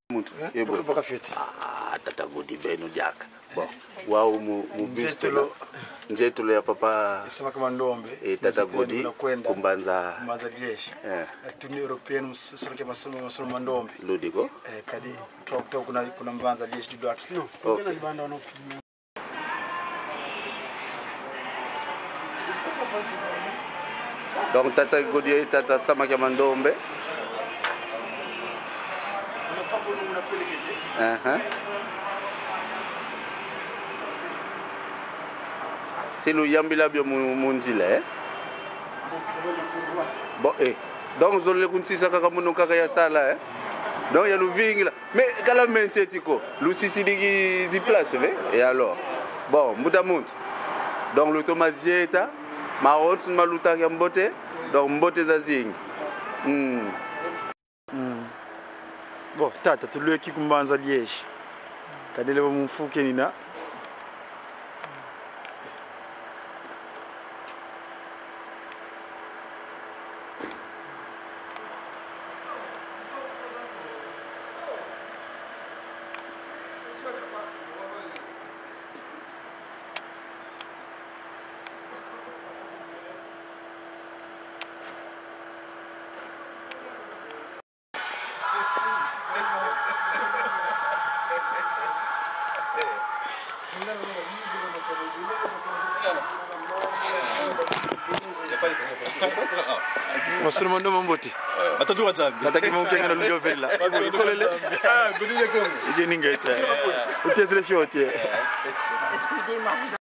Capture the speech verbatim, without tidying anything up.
Muntu. Eh, e bo. Baka fioti. Ah, tata Godi beno diaka. Bon, wau mu, mu bus nzietolo. Nzietolo ya papa. Samake Mandombe. E tata Godi, kuna kwenda. Ku mbanza. Mbanza Liège. Eh. La tournée européenne, mu s-, Samake Masomo, Masomo Mandombe. Ludi ko? Eh, kadi, to, to kuna, kuna mbanza Liège du Doaki. No, okay. Kuna banda no. Donc, tata Godi, tata Samake Mandombe. Uh-huh. Si luyambila bio mu, mu nzila, eh? Bon, eh. Donc, zolele kunsisa kaka mono kaka ya sala, eh? Donc, ya luvingila. Mais kala mente ti ko, lusisidiki zi place ve. Et alors? Bon, mbuta muntu. Donc, lutoma zieta, mawonso maluta ya mbote, donc mbote zazingi. Hmm. Hmm. Bon, tata, tulweki ku mbanza Liège. Kadele bo mu mfuke nina. Masomo Mandombe, mbote. Batatu wa Nzambi. Bataki mo kengela lujo vela. Batatu wa Nzambi. Ikolele. Ah, Godi dia Kongo. Ije ningeta. Utezele fioti. Excusez-moi, vous